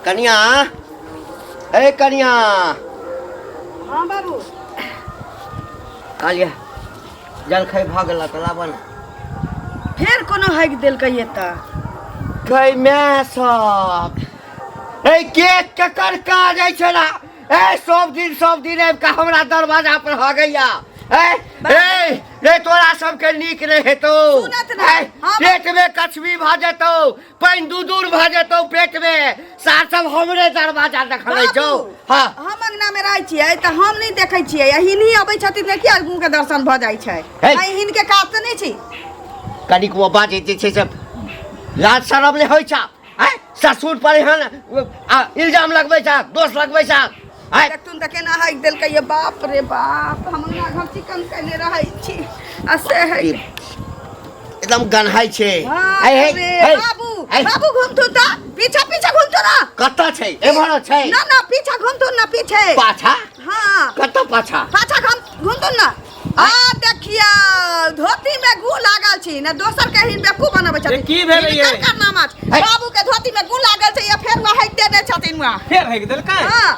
कनिया, ए कनिया। हाँ बाबू। कहलियै जलखै भऽ गेल तऽ लाबऽ ने। फेर कोनो हाकि देलकै एतऽ। गै माय सब, ए के केकर काज अछि ने? ए सब दिन आबि कऽ हमरा दरवाजा पर हगैया। ए ए रे, तोरा सबके नीक नहि हेतौ। सुनत ने, ए, हम- पेट में कछबी भऽ जेतौ, पानि दूर दूर भऽ जेतौ पेट में। सार सब हमरे दरवाजा देखबै छौ। बाबू, हाँ। हम अंगना में रहै छियै तऽ हम नहि देखै छियै, आ हिनही अबै छथिन तऽ किया मुँह के दर्शन भऽ जाइ छै? हे। आ हिनके काज तऽ नहि छी। कनिक वो बाजै जे छै से लाज शरम नहि होइ छ? आँय, ससुर पर एहन आ इल्जाम लगबै छ, दोष लगबै छ? आँय। देखथुन तऽ केना हाकि देलकै ये, बाप रे बाप। हम अंगना घर चिकन कयने रहै छी आ से है। एकदम गन्हाइ छै। बाप आँय, हे, रे। हे, बाबू। आँय, बाबू, घुमथुन तऽ पीछा पीछा घुमथुन ना। कतऽ छै? एम्हर छै? ना ना, पीछा घुमथुन ना, पीछे। पाछा? हाँ। कतऽ पाछा? पाछा घुमथुन ना। आ देखियौ, धोती में गु लागल छी ने, दोसर के हिन बेवकूफ बनबै छथिन। ये की भेलै ये? हिनकर कारनामा छै। है। बाबू के धोती में गु लागल छै, या फेर वहाँ हाइक देने छथिन वहाँ। फेर हेक देलकै? हाँ,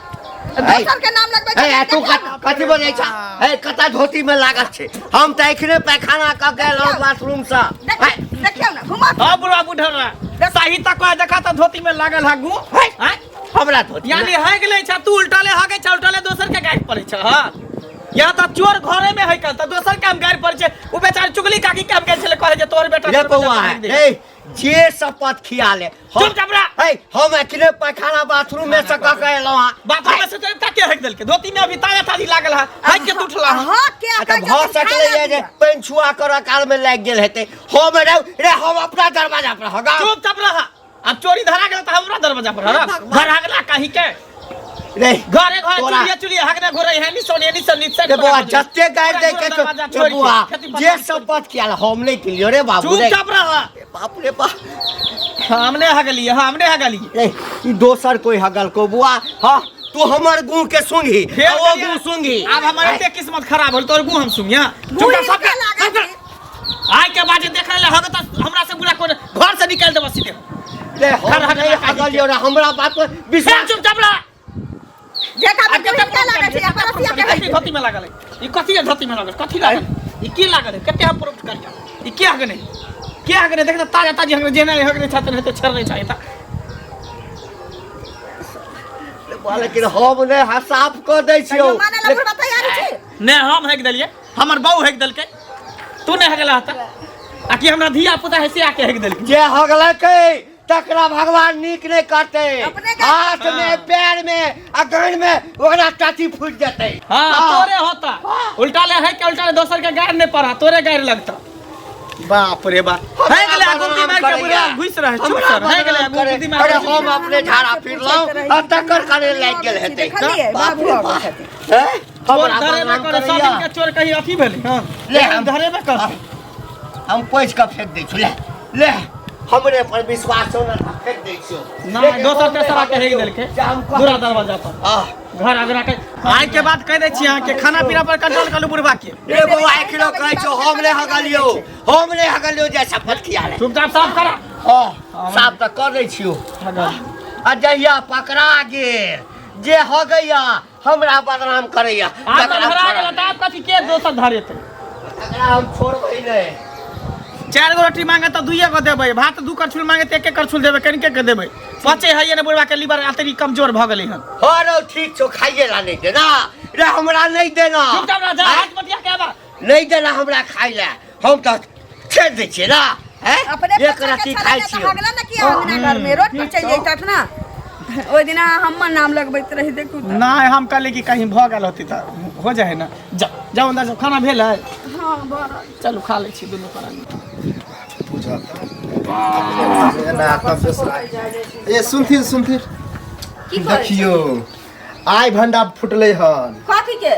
दोसर के नाम लगबै ए छथिन। तू देखियौ ने। कथी बजै छ? ए, कतऽ धोती में लागल छै? हम तऽ एखने पैखाना कऽ के एलहुँ बाथरूम सँ। देखियौ ने, घुमा। हाँ बुढ़वा बुढ़वा, सही तक कह, देखा तऽ धोती में लागल है गु। है। आँय? हमरा धोती यानी है गेलै छ, तू उल्टा ले हगे छ, उल्टा ले दोसर के गारि पड़ै छ। हाँ, यहाँ तऽ चोर घरे में है कल तऽ दोसर के हम गारि पड़ै छै। उ बेचारी चुगली काकी के हम गेल छलै कहै जे तोहर बेटा रे तोहर बौआ बेटा भागि दे। ए, जे शपथ खिया ले। चुपचाप रह। ए, हम एखने पैखाना बाथरूम में से कऽ के एलहुँ हँ। बाथरूम में से तो एकटा के हक देलकै? धोती में अभी ताजा ताजी लागल है, हक के टूटला है। हाँ, के आ तऽ कहै भऽ छथिन, सकलै खाय ये जे ला। पानि छुआ करऽ काल में लागि गेल हेतै। हम रे रे, हम अपना दरवाजा पर हगा। चुपचाप रह। अब चोरी धरा गेल तऽ हमरा दरवाजा पर हरा घर हगला कहीं के रे घरे घर तोरा- चुलिया चुलिया हगने घुरै है नि सोने नि सनी से। रे बौआ, जते गारि दै के छौ, रे बौआ, जे शपथ किया हम नहि केलियो रे बाबू रे। चुपचाप रह। बाप रे बाप। हमने हगलिए, हमने हगलिए। रे, ई दोसर कोई हगल को बुआ। हाँ, तू हमर गुह के सुंघी फेर आ ओ कहिया- गुह सुंघी। अब हमर एते किस्मत खराब होल, तोर गुह हम सुनिया? गुह चुपचाप सब हिनका लागल छै। आइ के बाद जे देख रहले हग तऽ हमरा से बुरा कोन घर से निकाल देबो सीधे। रे, हम हर हर नहि हर हगलियो रे, हमरा बात पर विश्वास। चुपचाप रह। देखा आ तऽ हिनका लागल छै, पड़ोसिया के कथी धोती में लागल है? ई कथी है धोती में लागल? कथी लागल? ई की लागल है? कते हम प्रूफ करिया ई के हगने, के हगने? देख तऽ ताजा ताजी हगने, जेना हगने छथिन हेते छड़ नहीं चाहिए। लेकिन हम नहि हा, साफ कऽ दै छियौ। कहियो माने ला बुढ़बा तैयारी छै। ने हम हेक देलिए, हमर बहू हेक देलकै, तू नहि हगला हता आ कि हमरा धिया पुता है से आके हेक देलकै? जे हगलकै तकरा भगवान नीक नहि करतै। अपने के- हाथ में, पैर में आ गन में ओकरा टाटी फूटि जेतै। हाँ, तोरे होता उल्टा ले है के उल्टा ले दोसर के गार नहीं पड़ा, तोरे गार लगता। बाप रे बाप, है गेलै गुमती मार के बुढ़ा घुस रहे। चुप सर, है गेलै गुमती मार अरे के। हम अपने झाड़ा फिरलहुँ आ तकर करे लागि गेल हेतै। देखलियै, बाप बाबू रे अबै बाप। छथिन। हैं? चोर हमरा धरे में बदनाम करे सब करैया। दिन के चोर कहीं अथी भेलै। हां ले ले हम- धरे में कर। हम पोछि कऽ फेंक दै छी। ले ले, हमरे पर विश्वास हो ना, फेंक दै छियौ। ना लेकिन दोसर हम तेसर आके हेक देलकै जे हम कहै दूरा दरवाजा पर। आह, घर अगरा के आइ के बाद कह दै छी अहाँ के खाना पीना पर कंट्रोल करू बुढ़बा के। रे बौआ, एखनो कहै छौ हम नहि हगलियौ, हम नहि हगलियौ, जे शपथ खिया ले। चुपचाप साफ करा। हाँ, साफ तऽ कर दै छियौ। आ जहिया पकड़ा गेल जे हगैया, हमरा बदनाम करैया, आब तऽ तकरा धरा छोड़ब गेल तऽ आब कथी के दोसर धरेतै? तकरा हम छोड़बै नहि। चारि गो रोटी मांगे तऽ दुइए गो देबै, भात दू करछुल मांगे तऽ एके करछुल देबै, कनिके के देबै। पचे है ने बुढ़बा के लीवर अतरी कमजोर भऽ गेलै हन। हँ रौ, ठीक छौ, खाइए ला नहि देना रे, हमरा नहि देना। चुपचाप रह जा, हाथ बतिया के आबा। नहि देना हमरा खाइ लए, हम तऽ छोड़ि दै छियै ना। हैं? अपने एक बच्चा के रत्ती छलै खाइ ने तऽ छियौ। हगला ने किया अंगना घर में रोड पर चलि जैतत ना। ओहि दिना हमर नाम लगबैत रही, देखू तऽ। नहि, हम कहली कि कहीं भऽ गेल होती तऽ हो जाइ है ना। जा जाउ अंदर जाउ, खाना भेल है? हाँ, भऽ रहल। चलू खा लै छी दुनू प्राणी। एना तब दोसरा ए सुनथिन सुनथिन। की करै छी? देखियौ, आइ भंडा फुटलै हन। कथी के?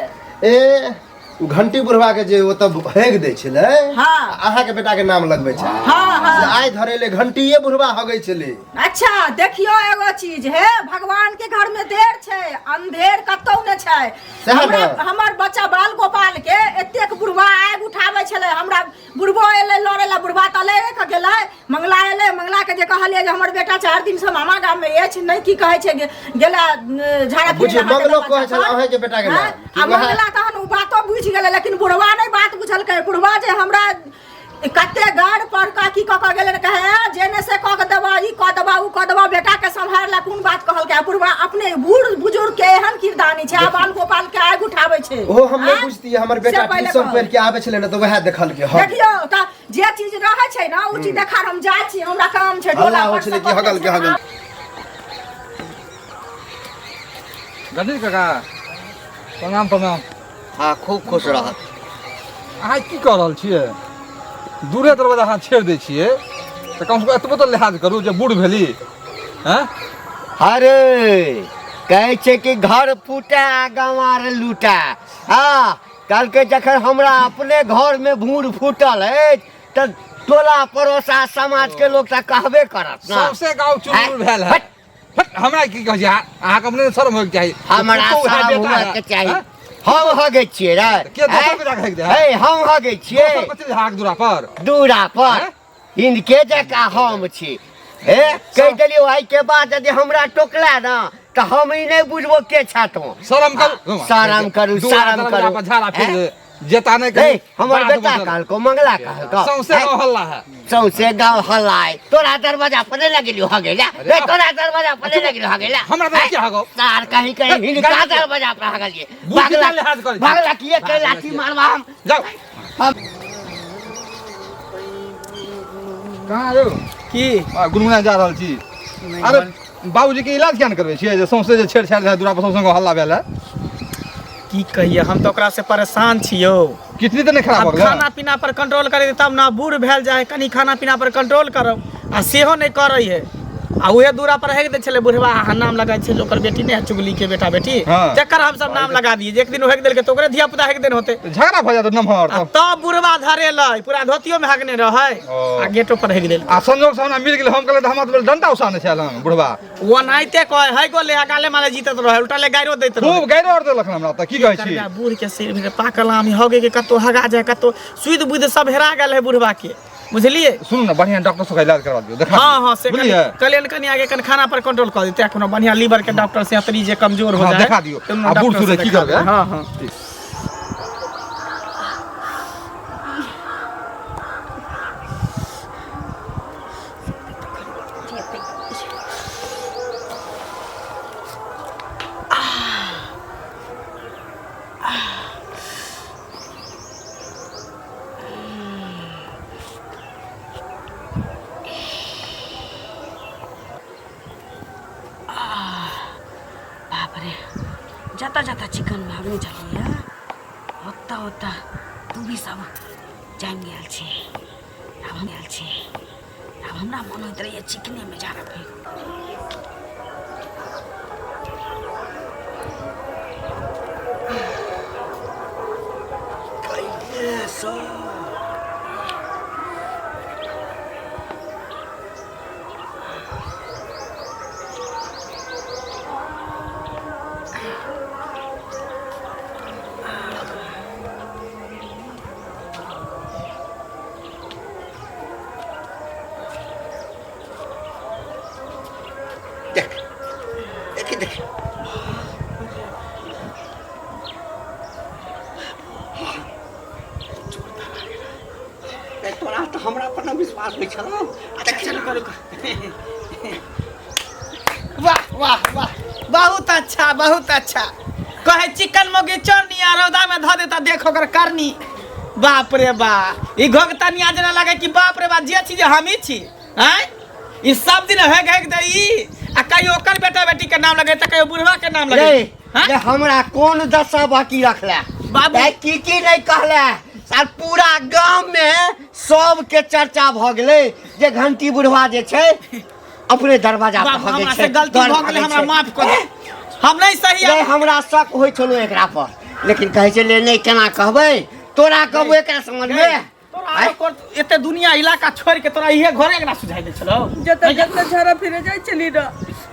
ए ओ घंटी बुढ़वा के जे ओतऽ हेग दै छलै। हाँ। अहाँके बेटा के नाम लगबै छै। हाँ, हाँ। से आइ धरेले घंटिये बुढ़वा हगै छलै। अच्छा देखियो, एगो चीज है, भगवान के घर में देर छै, अंधेर कतौ ने छै। सएह हमरा ने। हमर बच्चा बाल गोपाल के एतेक बुढ़वा आगि उठाबै छलै। हमरा बुढ़बो एलै लड़ै ला, बुढ़वा तऽ लड़े के गेलै। मंगला एलै, मंगला के जे कहलियै जे हमर बेटा 4 दिन से मामा गाम में अछि नहि की कहै छै गेला झाड़ा बुझियौ, मंगलो कहै छल अहेंके बेटा के नाम। आ मंगला तहन ओ बातो बुझि गेलै लेकिन बुढ़वा नहि बात बुझलकै। बुढ़वा जे हमरा कते गाड़ पर का की कऽ कऽ गेलै ने कहे "ए, जे ने से कऽ के देबा ई कऽ देबा उ कऽ देबा बेटा के सम्हार ला कोन बात कहलकै। आ बुढ़वा अपने बूढ़ बुजुर्ग के एहन किरदानी छै आ बाल गोपाल के आगि उठाबै छै। ओहो हम नहि आँय? बुझतियै, हमर बेटा से पहिले ट्यूशन कहू। पढ़ि के आबै छलै ने तऽ वएह देखलकै। हम देखियौ तऽ जे चीज रहै छै ने ओ चीज देखा हम जाइ छी, हमरा काम छै हल्ला टोला होइ पर छलै से कि हगल के हगल। गणेश काका प्रणाम प्रणाम। हाँ खूब खुश रह। अहाँ की कऽ रहल छियै? दूरे दरवाजा अहाँ छेड़ दै छियै तऽ कमसँ कम एतबो तऽ लिहाज करू जे बूढ़ भेली। हँ अरे कहै छै कि घर फूटा गंवार लूटा। हाँ कहलकै जखन हमरा अपने घरमे भूर फूटल अछि तऽ टोला पड़ोस आ समाज के लोग तऽ कहबे करत ना। सौंसे गाँव चुरमुर भेल है। हट। हट, हमरा की कहै छै अहाँके अपने शर्म होइके चाही। हमरा पुतोहु है, शर्म बेटा है। हुअके चाही। हँ? हम हगै छियै रे। के दोसर बेटा के हगि दे? हे हम हगै छियै दोसर बच्चे अहाँके दूरा पर। दूरा पर हैं? हिनके जकाँ हम छी। हे कहि देलियौ आइ के बाद यदि हमरा टोकला ने तऽ हम ई नहि बुझबो के छा तू। शर्म करू, शर्म करू, दूरा शर्म दरवाजा करू। पर झाड़ा फेर हैं? जेता नहि हे कहीं हमर बात बेटा बदल। कहलको मंगला कहलको सौंसे हैं? गाँव हल्ला है। सौंसे गाँव हल्ला है। तोरा दरवाजा पर नहीं लगेलियो हगेला। अरे रे तोरा दरवाजा पर नहीं लगेलियो हगेला। हमरा दरवाजा किया हगौ? सार कहीं कहीं हिनका गाड़ी- दरवाजा पर हगलिए। बुद्धि भागला का लिहाज करै छी। भागला किए के भागला लाठी किए? मारबा हम। जाउ कहाँ यौ? की आ, गुनगुना जा रहल छी। अरे बाबूजी के इलाज किया नहि करबै छियै जे सौंसे जे छेड़छाड़ रहै दूरा पर सौंसे गाँव हल्ला भेल है? की कहिए हम तऽ ओकरा से परेशान छियौ। किडनी तऽ नहि खराब आब भऽ गेलै? खाना पीना पर कंट्रोल करे तब ना, बूढ़ भेल जाए कनी खाना पीना पर कंट्रोल करब आ सेहो नहि करै है। आ उहे दूरा पर हेक दै छलै बुढ़वा, अहाँ नाम लगाइ छलै ओकर बेटी नहि है चुगली के बेटा बेटी। हाँ। जकर हम सब नाम लगा दिए जे एक दिन हेक देलकै तऽ ओकरे धिया पुता हेक देन होते। झगड़ा भऽ जायत नमहर आ तब। तब बुढ़वा धरेलै पूरा धोतियो में हगने रहै ओ। आ गेटो पर हेक देलकै। आ संजोग से हमरा मिल गेल, हम कहलियै तऽ हमरा तऽ डंटा उसाने छल हन बुढ़वा। ओनाहिते कहे है गोले आ गाले माले जीतत रहै, उल्टा ले गाइरो दैत रहै। खूब गाइरो आर देलक हमरा तऽ की कहै छी? करबा बूढ़ के सिर में पाकल आम हगे के कतौ हगा जाए कतौ सुध बुध सब हेरा गेल है बुढ़वा के, बुझलिए? सुनू ने बढ़िया डॉक्टर से इलाज करवा दियौ, देखा हाँ दियौ। हाँ से बुझलियै? कल्याण कनि आगे कनि खाना पर कंट्रोल कर देते, कोनो बढ़िया लीवर के डॉक्टर से अतरी जे कमजोर हो हाँ, जाए देखा दियौ। तऽ ओना आ बूढ़ डॉक्टर सूढ़ से है, की देखा करबै? देबै। हाँ हाँ ठीक। बाप रे जता जता चिकन भागने चलिए ओता ओता तू भी सब जानि गेल छी। आब हम गेल छी, आब हमरा मन होइत रहैए चिकनेमे जा फेर। देख देख देख तोरा तऽ हमरा पर न विश्वास होइ छलौ। अच्छा चलू करू। वाह वाह वाह बहुत अच्छा बहुत अच्छा। कहे चिकन मोगी चोरनी आ रौदा में धऽ देता देख ओकर करनी। बाप रे बा ई घोघतनिया जेना लगे कि बाप रे बा जे चीज हमही छी आँय ई सब दिन हेग हेग दे ई आ कहियो ओकर बेटा बेटी के नाम लगे तऽ कहियो बुढ़वा के नाम लगे। रे हाँ? रे हमरा कोन दशा बाकी रखला बाबू। ए, की की नहीं कहला साल पूरा गांव में सबके चर्चा भ गेलै जे घंटी बुढ़वा जे छै अपने दरवाजा पर बाबू हगै हमरा छै, से गलती दर भऽ गेलै भागै हमरा छै। माफ कऽ दे, हम नहीं सही रे हमरा शक होइ छलो एकरा पर, लेकिन कहै छै ले नहीं केना कहबै तोरा कहबो एकरा समझ में। तोरा आरो कोन एते दुनिया इलाका छोड़ के तोरा इहे घरे अंगना सुझाइ दै छलौ? जतऽ जतऽ झाड़ा फिरे जाइ छली र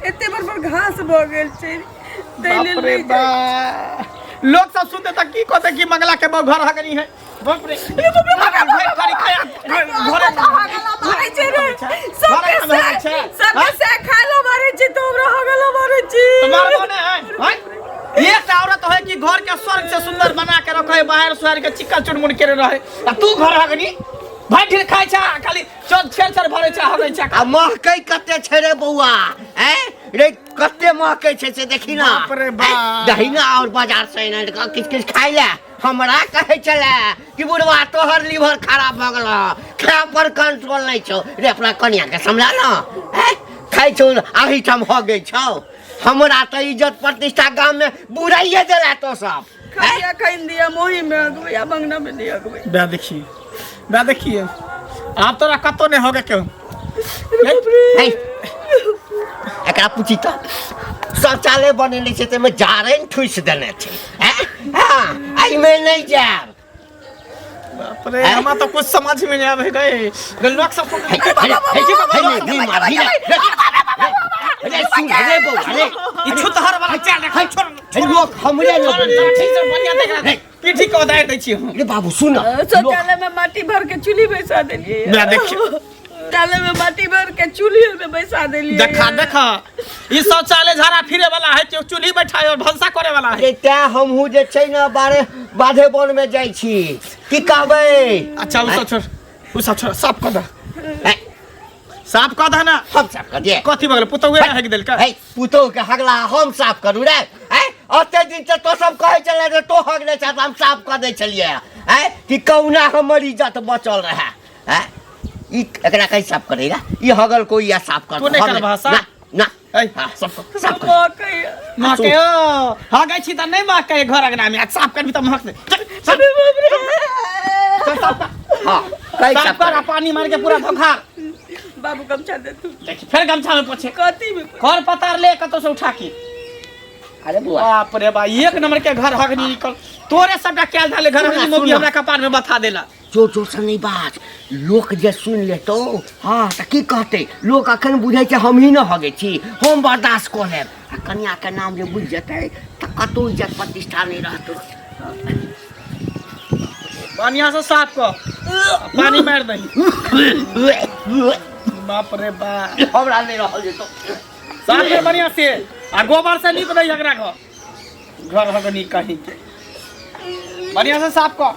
एते बड़ बड़ घास भऽ गेल छै ताहि लेल बाप रे नहि जाइ। बा लोग सब सुनते त की कहते कि मंगला के बहु घर हगनी है। बाप रे घरे मारै छै रे, सबके घरे छै। कहे बाहर सुहार के चिक्कन चुनमुन केने रहे आ तू घर हगनी भाई ढेर खाइ छा खाली चल छेल छेल भरे छा हगै छा। आ महकै कते छै रे बौआ, ऐं रे कते महकै छै से देखी ना। बाप रे बाप। दही ना और बाजार से आनि कऽ किछु किछु खाइ लए। हमरा कहै छलै कि बुढ़वा तोहर लीवर खराब भऽ गेल, खाय पर कंट्रोल नहि छौ रे, अपना कनिया के सम्हाल ना, ऐं खाइ छौ एहिठाम हगै छौ। हमरा तऽ इज्जत प्रतिष्ठा गाम में बुराइए देला तो सब। खाइया खाइन दिया मोही में अगबै आ बंगना में नहीं अगबै। बे देखिए, बे देखिए, आब तोरा कतौ नहीं होगे क्यों। हे, एकरा पूछी तऽ शौचालय बनेने छै ताहिमे जारनि ठुसि देने छै। हैं? हाँ, एहिमे नहि जायब। बाप रे, हमरा तो कुछ समझ में नहीं आवे गए लोग सब। हे, हे, हे, हे, हे, हे, रे सुन रे बौआ रे, ई छुतहर वाला चाल रख, छोड़। हे, लोक हमरे छोड़, लोक ठीक से बढ़िया देख रहा पीठी को दायर दै छी हम। रे बाबू सुन, शौचालय में माटी भर के चूल्ही बैसा देलिए। बे देखिए, शौचालय में माटी भर के चूल्ही में बैसा देलिए। देखा देखा, ई शौचालय झाड़ा फिरे वाला है कि चूल्ही बैठाए और भनसा करे वाला है? रे तैं हमहूँ जे छै ने बारे बाधे वन में जाइ छी, की कहबै। अच्छा उ सब छोड़, उ सब छोड़, साफ कर दे। हे, साफ कर दे ना। हम साफ कर दिए? कथी बगल पुतौए हक देलका? हे, पुतोह के हगला हम साफ करू रे? हैं, ओते दिन से तो सब कहै छलै जे तो हग नै छ, हम साफ कर दै छलियै हैं कि कहुना हमर इज्जत बचल रहे। हैं, ई एकरा कैसे साफ करेगा? ई हगल कोई या साफ कर तू नहि हम करबह साफ? ना ना। ऐ, हाँ, साफ कर। साफ कर। महकैया। महकै ओ हगै छी तऽ नहि महकै घर अंगना में, आ साफ करबी तऽ महक दे। चल, चल, चल, साफ कर। हाँ, कैसे साफ साफ कर आ कर? पानी मार के पूरा धोखा। बाबू गमछा दे तू। देखी फेर गमछा में पोछे। कथी में? खर पतार ले कतौ से उठा के। अरे बुआ, बाप रे बा, एक नंबर के घर हगनी निकल तोरे सबटा कैल धाले घर सुना, हगनी मौगी सुना। हमरा कपार में बथा देला। जोर जोर से नहीं बाज, लोक जे सुन लेतो हाँ तऽ की कहतै लोक? अखन बुझै छै हमही न हगै छी, हम बर्दाश्त कऽ लेब, आ कनिया के नाम जे बुझि जेतै तऽ कतौ इज्जत प्रतिष्ठा नहि रहतै। बढ़िया से साफ कर, पानी मार दही। बाप रे बा, हमरा नहि रहल जेतौ। साफ कर बढ़िया से आ गोबर से नीप दही एकरा घर घर हगनी कहीं के। बढ़िया से साफ कर।